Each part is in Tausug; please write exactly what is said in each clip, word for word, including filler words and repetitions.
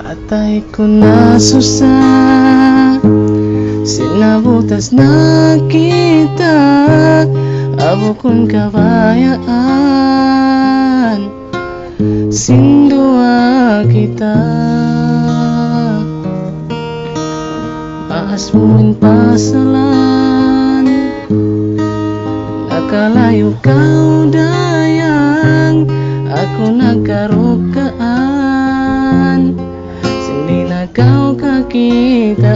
Atay ku na susa, sin nabutas na kita, ha bukun kabayaan sin duwa kita. Maas mu in pasalan, nakalayu' kaw dayang, aku nakarukaan, sin di' na kaw kakitaan.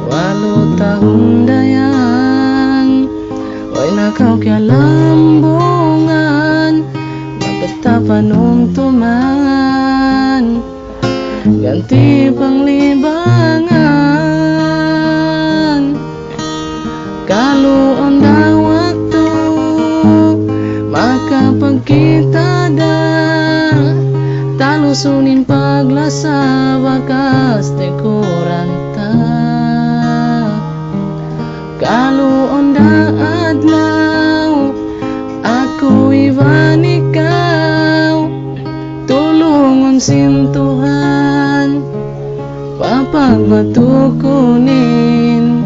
Walu tahun dayang, way na kaw kiyalambungan, magkita panumtuman, ganti panglibangan. Kalu awn da waktu, makapagkita da, talusun in paglasa bakas tikuran ta. Kalu awn da adlaw, aku iban ikaw, tulungun sin Tuhan, papagbatukun in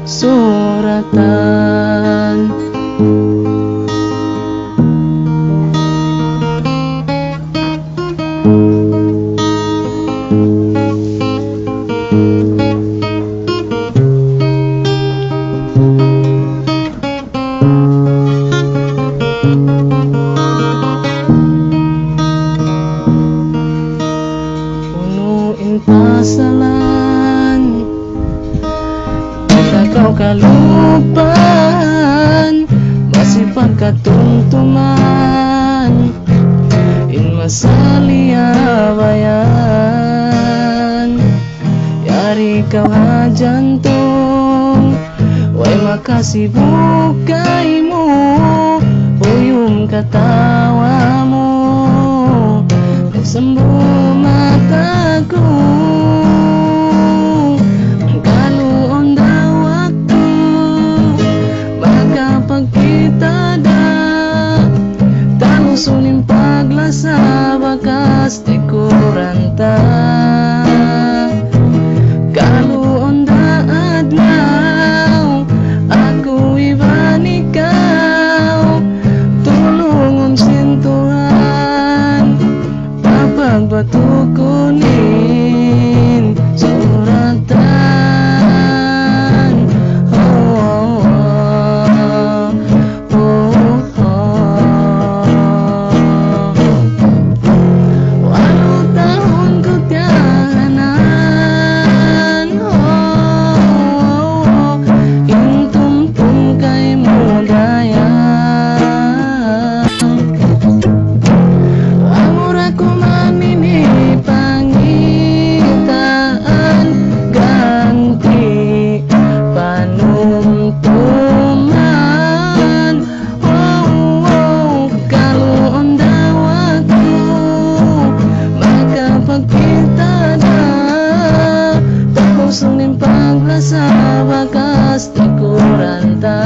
suratan. Unu in pasalan, di' ta kaw kalupahan, masi pagkatumtuman in masa liyabayan. Yari kaw ha jantung, way makasibuk kaymu, uyum katawa mu, nagsambung mata ku. Kalu awn da waktu, makapagkita da, talusun in paglasa bakas tikuran ta. Kalu awn da adlaw, aku iban ikaw, tulungun sin Tuhan, papagbatukun in suratan. Oh, oh, oh. Walu tahun ku tiyahanan, oh, in tumtum kaymu dayang. Amura ku man ini pangitaan, ganti panumtuman. Oh, oh, kalu awn da waktu, makapagkita da, talusun in paglasa bakas tikuran ta.